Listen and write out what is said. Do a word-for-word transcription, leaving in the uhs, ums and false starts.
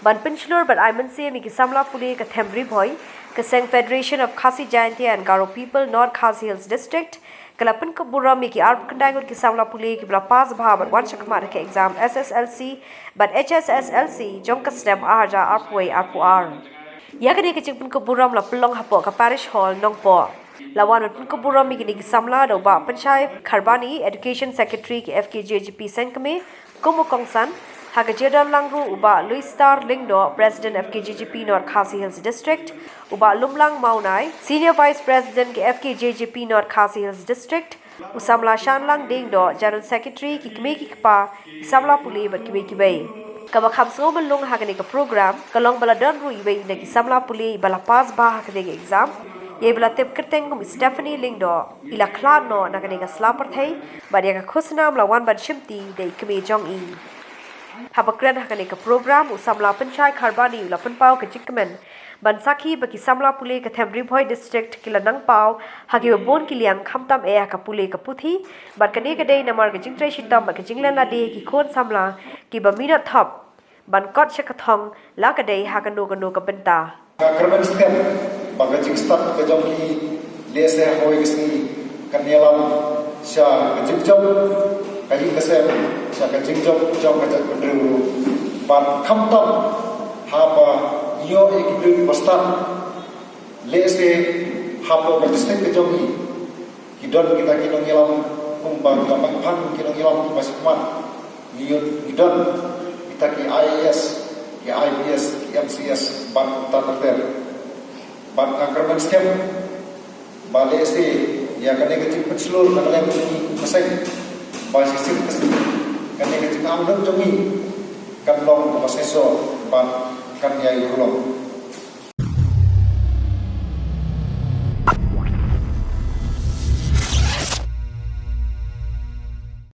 Ban pynshlur bad ai mynsiem ïa ki samla pule ka them Ri Bhoi, ka seng Federation of Khasi Jaintia and Garo People, North Khasi Hills District, ka la pynkup burom ïa ki arphew khyndai ngut ki samla pule kiba la pass bha bad wan shakhmat ha ka exam S S L C bad H S S L C jong ka snem ar hajar arphew wei arphew ar. Ïa kane ka jingpynkup burom la pynlong hapoh ka Parish Hall, Nongpoh. La wan ban pynkup burom ïa kine ki samla da u Bah Pynshai Kharbani, Education Secretary ka F K J G P Sengkmie, kum u kongsan, ha ka jingdon lang ruh u Bah Louistar Lyngdoh, President F K J G P North Khasi Hills District, u Bah Lumlang Mawnai, Senior Vice President ka F K J G P North Khasi Hills District, u samla Shanlang Diengdoh, General Secretary, ki kmie ki kpa, ki samla pule bad kiwei kiwei. Kaba kham sngew myllung ha kane ka program ka long ba la don ruh iwei na ki samla pule iba la pass bha ha kane ka exam, ïa iba la tip kyrteng kum i Stephanie Lyngdoh. I la khlad noh na kane ka sla pyrthei bad ïa ka khusnam la wan ban shimti da i kmie jong i. Haba kren ha kane ka program, u samla Pynshai Kharbani u la pynpaw ka jingkmen ban sakhi ba ki samla pule ka them Ri Bhoi District ki la nang paw ha kiba bun ki liang, khamtam eh ha ka pule ka puthi, bad kane ka dei namar ka jingtrei shitom bad ka jinglen lade ki khun samla kiba minot thop ban kot sha ka thong, la ka dei ha kano kano ka bynta. Nga kyrmen skhem ba ka jingstad ka jong ki lehse ha kawei ka sngi kan ïalam sha ka jingjop ka ïing ka sem, sha ka jingjop jong ka jaitbynriew ruh. Bad khamtam haba ïoh ïa ki briew ba stad, lehse hapoh ka district ka jong ngi ki don kita ki nongïalam, kumba ki la pang pang ki nongïalam kiba shakhmat. Ngi ïoh, ngi don kita ki I A S, ki I P S, ki M C S bad kumta ter ter. Bad nga kyrmen skhem ba lehse ïa kane ka jingpynshlur na ka liang jong ngi, ka seng, ba shisien ka seng, kane ka jingangnud jong ngi kan long kaba shisha bad kan ïai urlong.